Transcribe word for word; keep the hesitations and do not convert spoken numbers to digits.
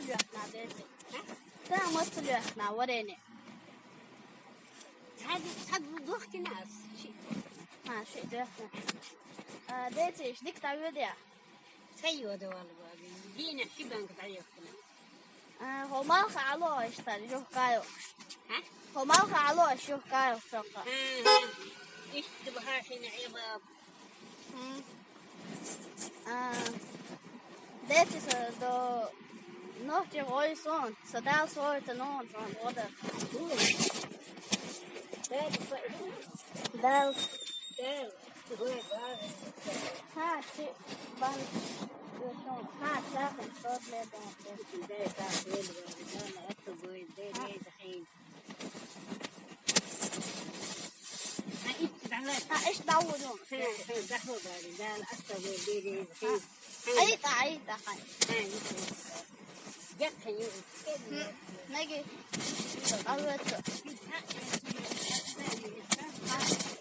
Лоьхна, дети. Ца мацалоьхна, варени. Цхьа, цхьа дохкина аз. Ши. Ха, ши доьхна. А, дети, иш дика дӀавоьдий? Ца йода вала баби. Дийнахь ши банка дӀайохкина. А, хӀо малх Ӏало иштта жугӀкайо. Ха? ХӀо малх Ӏало жугӀкайо шокка. Ха, ха. Ишта бахьа шина Ӏе баб. М. А, дети, со до нохчий гӀой сон, со Дала сойта нон сон гӀодар. Дал. Дал. Ха, чи бан. Ха, сахар, сот ле бан. Ха, иш дӀаводу. Ха, ха, дӀахо бари, Дала аса ве бери. Ха. Айта, айта, хай. Ха, иш. Якка ю. Меги. Авлет. Ха.